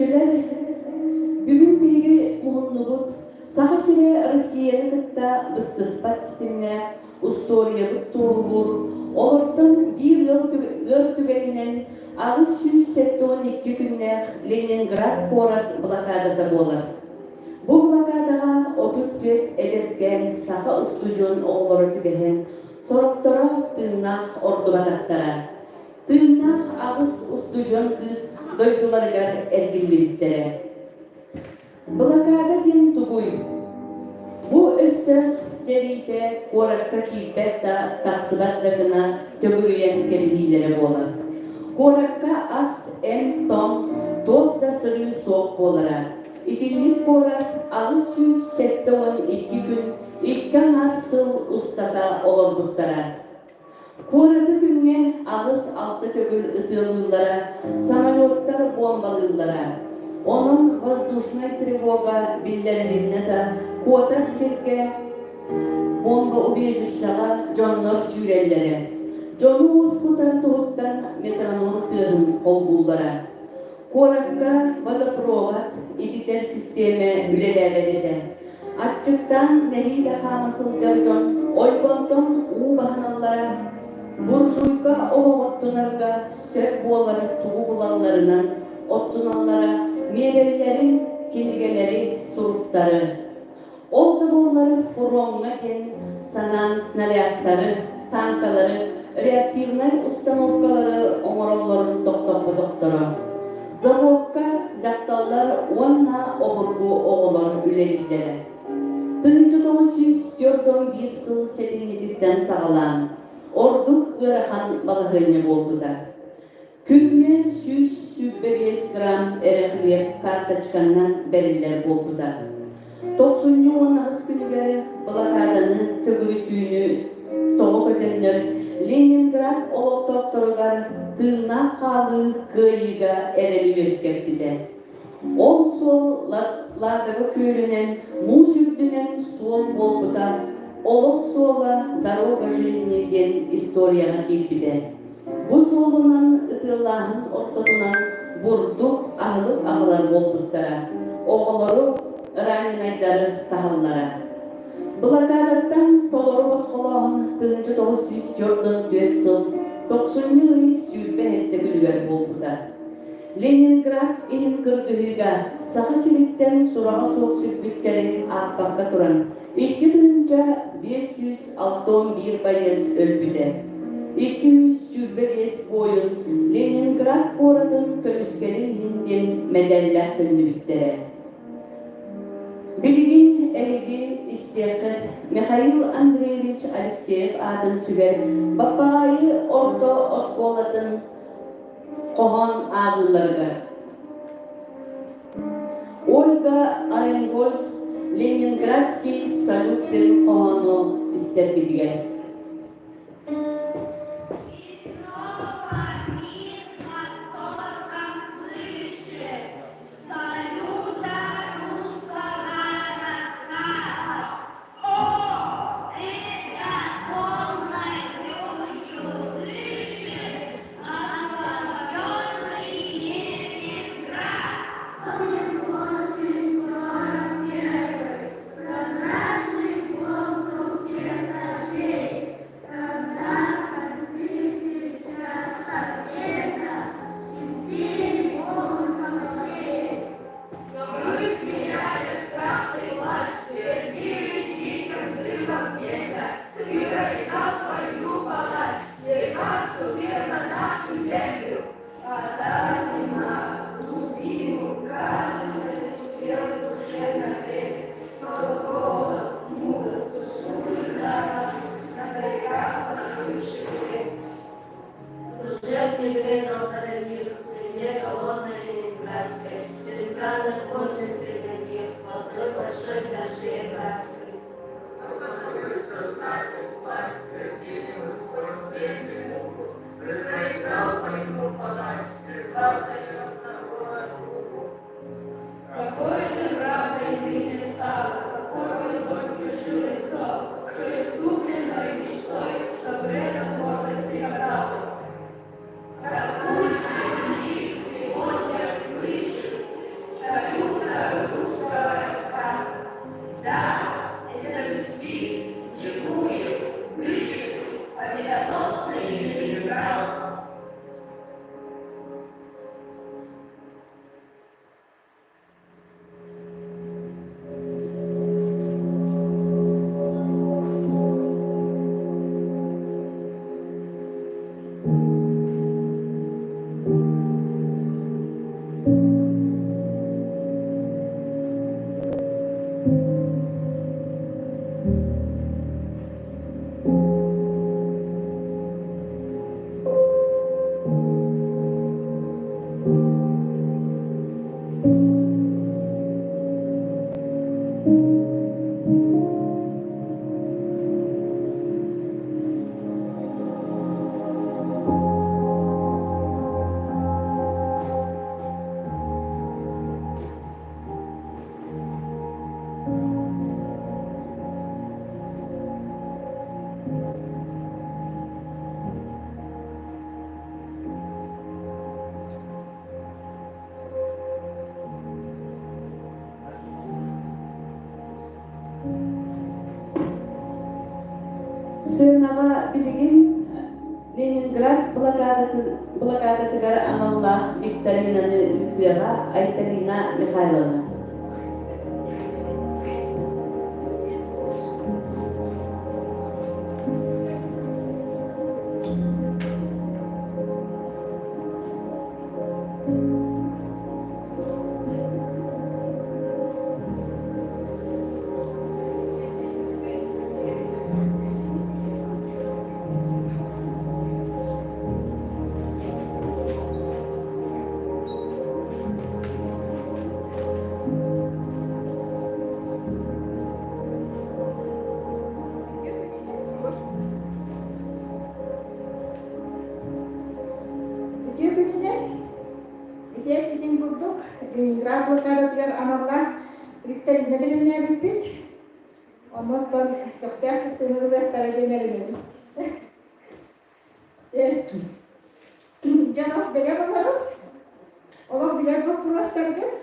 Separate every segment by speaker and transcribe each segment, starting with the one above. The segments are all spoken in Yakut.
Speaker 1: Көрөөччүлэр, бүгүн биһиги муһуннубут Саха сирэ Россияны кытта быстыспат ситимнээх устуоруйабыт туоһулуур, олортон биир ыар түгэнинэн 872 күннээх Ленинград куорат блокадата буолар. Бу блокадаҕа 34 эдэркээн саха устудьуон оҕолоро түбэһэн, сорохторо тыыннаах ордубатахтара. Тыыннаах аҕыс устудьуон кыыс дойдуларыгар эргиллибиттэрэ. Блокада диэн тугуй? Бу өстөөх сэриитэ куоракка киирбэт да, тахсыбат да гына төгүрүйэн кэбиһиилэрэ буолар. Куоракка ас, эм-том, туох да сырыы суох буолара. Итинник куорат 872 күн икки аҥаар сыл устата олорбуттара. Куораты күҥҥэ аҕыс-алта төгүл ытыалыыллара, самолеттар буомбалыыллара. Онон воздушнай тревога биллэрилиннэ да, куотар сиргэ бомбоубежищеҕа дьоннор сүүрэллэрэ. Дьону уоскутар туһуттан метроном тыаһын холбууллара. Куоракка водопровод, ититэр систиэмэ үлэлээбэт этэ. Аччыктаан нэһиилэ хаама сылдьар дьон ойбонтон уу баһыналлара, буржуйка оһох оттунарга сөп буолар тугу булалларынан оттуналлара, миэбэллэрин, кинигэлэри, суруктары. Ол да буоллар фроҥҥа диэн санаан снарядтары, танкалары, реактивнай установкалары оҥороллорун тохтоппотохторо. Заводка дьахталлар уонна обургу оҕолор үлэлииллэрэ. 1941 сыл сэтинньититтэн саҕалаан ордук ыарахан балаһыанньа буолбута. Күҥҥэ 125 грамм эрэ хлеб карточканнан бэриллэр буолбута. Тохсунньу 18 күнүгэр блокаданы төгүрүтүүнү тоҕо көтөннөр Ленинград олохтоохторугар тыыннаах хаалыы кыайыыга эрэли үөскэппитэ. Ол суол Ладога күөлүнэн муус үрдүнэн суол буолбута, олох суола «Дорога жизни» диэн историяҕа киирбитэ. Бу суолунан ытыалааһын ортотунан бурдук, аһылык аҕалар буолбуттара, оҕолору, раненайдары таһаллара. Блокадаттан толору босхолооһун 1944 сыл тохсунньу ый 27 күнүгэр буолбута. Ленинград иһин кыргыһыыга Саха сириттэн сураҕа суох сүппүттэрин аахпакка туран, 2561 байыас өлбүтэ. 225 буойун Ленинград куоратын көмүскэлин иһин диэн мэтээллээх төннүбүттэрэ. Билигин эһиги истиэххит Михаил Андреевич Алексеев аатын сүгэр Баппаҕаайы орто оскуолатын хоһоон ааҕыыларыгар. Ольга Аренгольц «Ленинградский салют» диэн хоһоону истэрбитигэр.
Speaker 2: И снова мир восторгом слышит салюта русского раската. О, это полной грудью дышит освобожденный Ленинград! Прозрачный воздух тех ночей. Победоносный Ленинград!
Speaker 1: Сыанаҕа билигин Ленинград блокадатыгар аналлаах викторинаны ыытыаҕа Айталина Михайловна.
Speaker 3: Үтүө күнүнэн! Ити эппитин курдук, Ленинград блокадатыгар аналлаах викторина бэлэмнээбиппит. Онон көхтөөх кыттыыны ылыахтара диэн эрэнэбит. Дьон олох бэлэм олорор. Олох билэр боппуруостаргыт.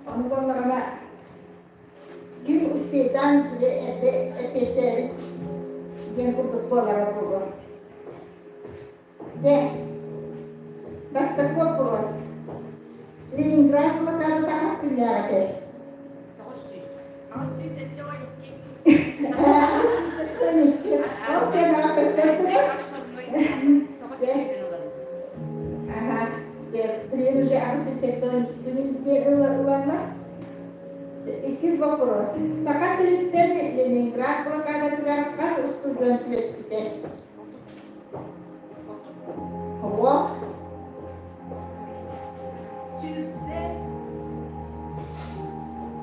Speaker 3: Ону буоллаҕына ким успейтаан эрдэ эппиэттээбит диэн курдук буолара буолуо. Дьэ, бастакы боппуруос. Ленинград блокадата хас күннээх этэй?
Speaker 4: 900. 872.
Speaker 3: 872. Ол сыанаҕа көстөр турар.
Speaker 4: Тоҕус сүүрдэн ылабын.
Speaker 3: Аха, билигин уже 872 диэн ыланна. Иккис вопрос. Саха сириттэн Ленинград блокадатыгар хас устудьуон түбэспитэ? Оҕо.
Speaker 4: Сүүрбэ.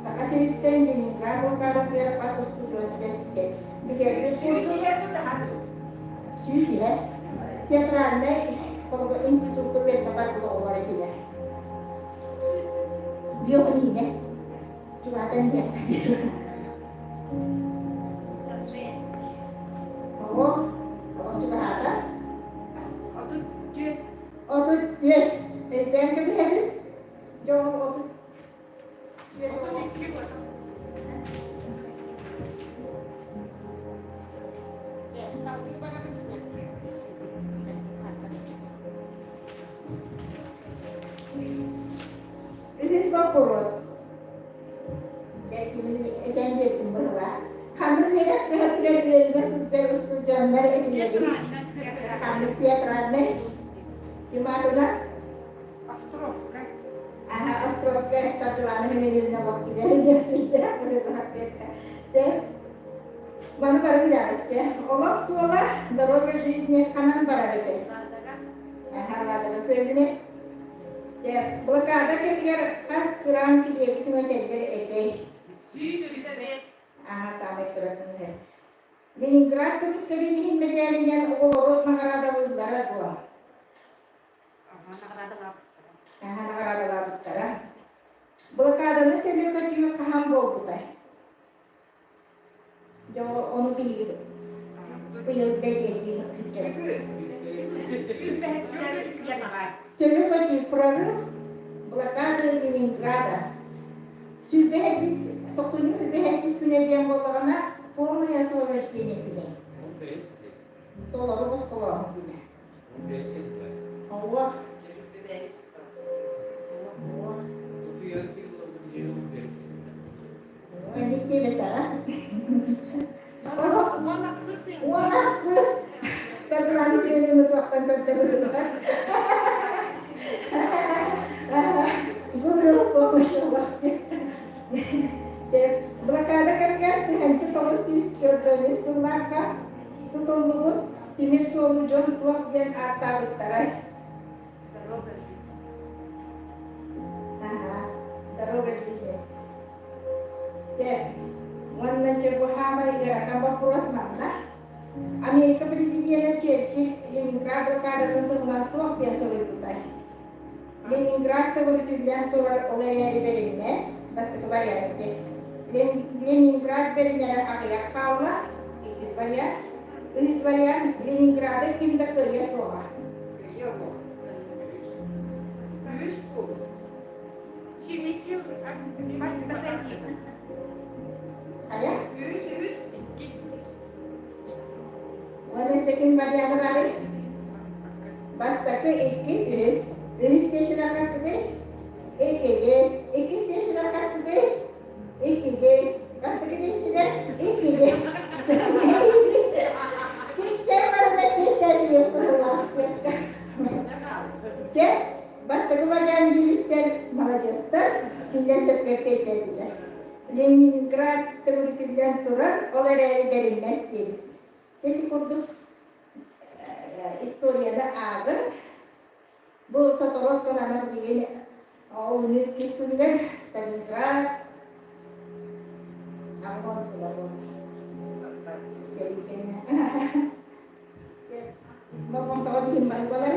Speaker 3: Саха сириттэн Ленинград блокадатыгар хас устудьуон түбэспитэ? Бүтэрбит курдук. Сүүс иһэ. Театральнай институкка үөрэнэ барбыт оҕолор этилэр. Биохинине. Чугаһатан иһэ. Оҕо, олох чугаһаата.
Speaker 4: 34.
Speaker 3: 34. Өйдөөн кэбиһэбит. Дьэ ол 34 оҕо. Салгыы барабыт. Үһүс боппуруос. Этэн биэрдим быһыылаах. Ханнык үөрэх кыһатыгар үөрэнэ сылдьар устудьуоннар этилэрий? Ханнык театральнай? Ким аатынан?
Speaker 4: Островскай.
Speaker 3: Аха, Островскай Саргылана Семеновна олох билэр диэн сүрдээх быһыылаах диэтэ. Сен маны бары билэҕит Олох суола дорога жизни ханан барар этэй? Аха, Ладога күөлүнэ. Блокада кэмигэр хас грамм килиэби түҥэтэллэр этэй?
Speaker 4: 125.
Speaker 3: Аха, саамай кыра күнүһэ. Ленинград көмүскэлин иһин мэтээлинэн оҕолору наҕараадалыыллара дуо?
Speaker 4: Аха, наҕараадалаабыттара.
Speaker 3: Аха, наҕараадалаабыттара. Блокаданы төлүү көтүү хаһан буолбутай? Дьэ, ону биһиги быйыл бэлиэтии сылдьабыт.
Speaker 4: Сүүрбэһиттэр январь.
Speaker 3: Төлө көтүү прорыв блокады Ленинграда. Сүүрбэһэттис, тохсунньу сүүрбэһэттис күнэ диэн буоллаҕына, полное освобождение күнэ. Толору босхолооһун күнэ. Оҕуох. Оҕуох. Маннык диэбэтэҕэ. 18. Саргылаана Семеновна туохтан көрдөрүллүбүтэ. Google помощь Блокада кэмигэр 1945 сыллаахха тутуллубут тимир суолу дьон туох диэн ааттаабыттарай?
Speaker 4: Дорога жизни.
Speaker 3: Ага, дорога жизни. Сөп. Уонна дьэ бу хаамай ыарахан боппуруос манна. Америка президенэ Черчилль Ленинград блокадатын туһунан туох диэн суруйбутай? Ленинград төгүрүтүллэн турар ол эрээри бэриннэ, бастакы вариант ити. Ленинград бэринэрэ аҕыйах хаалла, иккис вариант. Үһүс вариант Ленинграды ким да кыайыа суоҕа.
Speaker 2: Үһүс буолу.
Speaker 4: Бастакы этии.
Speaker 3: Хайа?
Speaker 2: Үһүс, үһүс, иккис.
Speaker 3: Уонна секин варианы баарый? Бастакы, иккис, үһүс. Үһүс тиэшинэр хастыгый? Иккиги. Иккис тиэшинэр хастыгый? Иккиги. Бастакы тиэшинэр? Иккиги. Киксээ барыта киэтэрием быһылаах диэххэ. Чэ, бастакы вариант диэбиттэр маладьыастар, кинилэр сөпкө эппиэттээдилэр. Ленинград төгүрүтүллэн турар, ол эрээри бэриллэр диэбит. Ити курдук историяны ааҕыҥ. Бу сотору оттон аны билигин олунньу иккис күнүгэр Сталинград Аргон сыла буолла. Сэрии Болҕомтоҕо диһин бары буолар.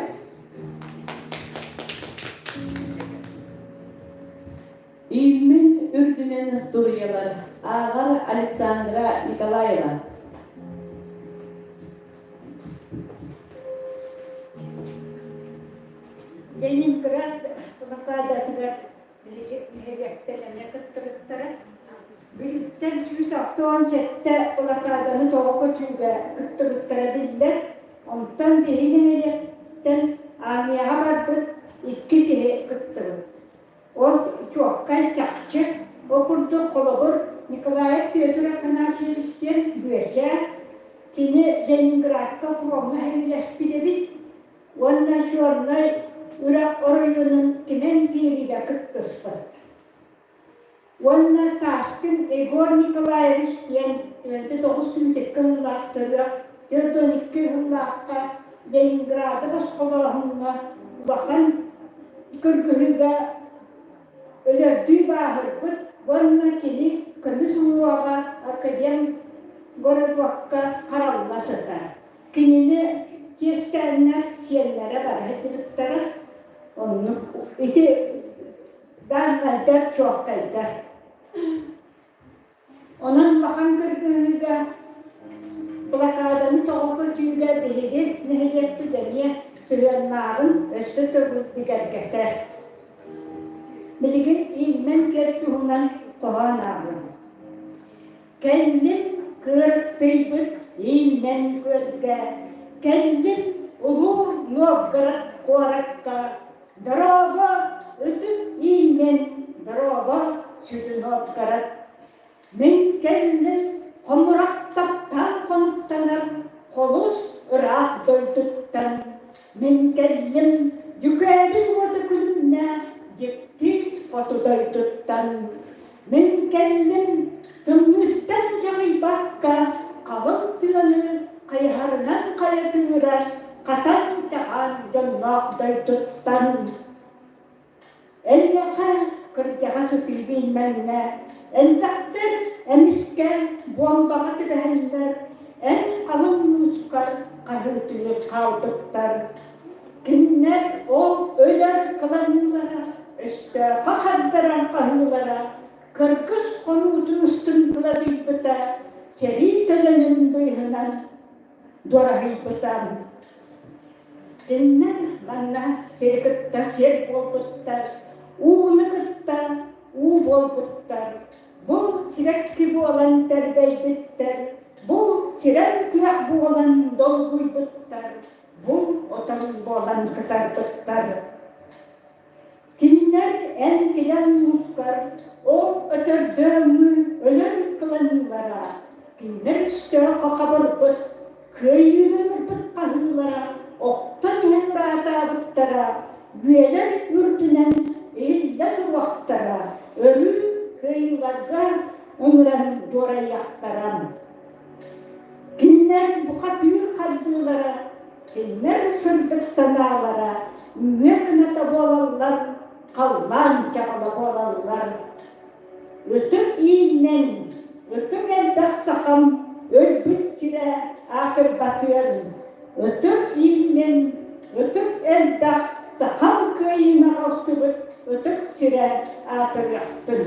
Speaker 1: Ииммин үрдүнэн туруйалар ааҕар Александра Николаева.
Speaker 5: Ленинград блокадатыгар нэһилиэктэр эмиэ кыттыбыттара. Бүлүүттэн 167 блокаданы тоҕо көтүүгэ кыттыбыттара биллэр. Онтон биһиги нэһилиэктэн армияҕа барбыт икки киһи кыттыбыт. Ол чуоккай чахчы. Ол курдук, холобур, Николаев Петр Афанасьевич диэн Бүөчээ, кини Ленинградка фроҥҥа сэриилэспит эбит уонна Чернай үрэх оройуонун кимэн киириигэ кыттыспыт. Уонна Таскин Егор Николаевич диэн 902 сыллаах төрүөх 42 сыллаахха Ленинграды босхолооһуҥҥа улахан кыргыһыыга өлөрдүү бааһырбыт уонна кини көмүс уҥуоҕа Академ городокка харалла сытар. Кинини чиэстээннэр сиэннэрэ бара сылдьыбыттара. Оннук ити дааннайдар чуолкайдар. Онон улахан кыргыһыыга блокаданы тоҕо көтүүгэ биһиги нэһилиэкпит эмиэ сыһыаннааҕын өссө төгүл бигэргэтэр. Билигин ииммэн кэр туһунан хоһоон ааҕыам. Кэллим кыырыктыйбыт ииннэн күөлгэ, кэллим улуу Новгород куоракка Дорообо, ытык ииннэн, дорообо, сүдү Новгород. Мин кэллим хомурах таптаан хонуктанар холус ыраах дойдуттан. Мин кэллим дьүкээбил уота күлүмнээх дьикти хоту дойдуттан. Мин кэллим тымныыттан дьаҕыйбакка халыҥ тыаны хайыһарынан хайатыырар хатан чаҕаан дьонноох дойдуттан. Эллэхэ кырдьаҕас ытыы билмэннэ, элбэхтэр эмискэ буомбаҕа түбэһэннэр, эн халыҥ муускар хаһыытыы хаалбыттар. Кинилэр ол өлөр кыланыылара, өстөөххө хардаран хаһыылара кыргыс хонуутун устун кыладыйбыта, сэрии төлөнүн быыһынан дуораһыйбыта. Кинилэр манна сири кытта сир буолбуттар, ууну кытта уу буолбуттар, бу сибэкки буолан тэрбэйбиттэр, бу сирэн күөх буолан долгуйбуттар. долгуннара охтон иһэн ураатаабыттара, үөлэр үрдүнэн иһиллэ туруохтара, өрүү кыайыыларга ыҥыран дуорайыахтара. Кинилэр бухатыыр хардыылара, кинилэр сырдык санаалара үҥүө кыната буолаллар, халлаан чаҕыла буолаллар. Ытык ииннэн, ытык элбэх сахам өлбүт сирэ аатырбатыан, ытык ииннэн, ытык элбэх сахам кыайыыны аҕалсыбыт ытык сирэ аатырыахтын.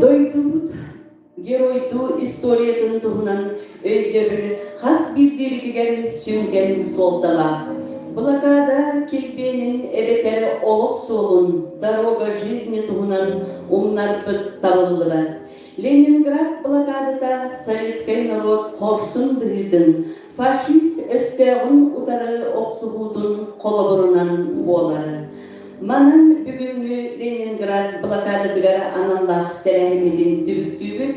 Speaker 1: Дойдубут геройдуу историятын туһунан өйдөбүл хас биирдиибитигэр сүҥкэн суолталаах. Блокада килбиэнин эбэтэр олох суолун «Дорога жизни» туһунан умнарбыт табыллыбат. Ленинград блокадата советскай норуот хорсун быһыытын, фашист өстөөҕүн утары охсуһуутун холобурунан буолар. Манан бүгүҥҥү Ленинград блокадатыгар аналлаах тэрээһиммитин түмүктүүбүт.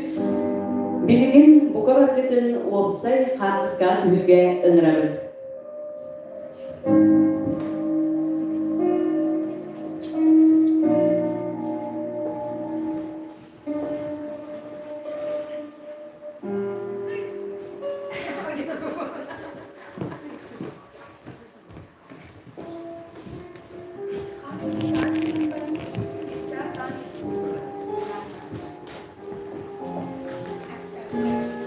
Speaker 1: Билигин бука барыгытын уопсай хаартыскаҕа түһүүгэ ыҥырабыт.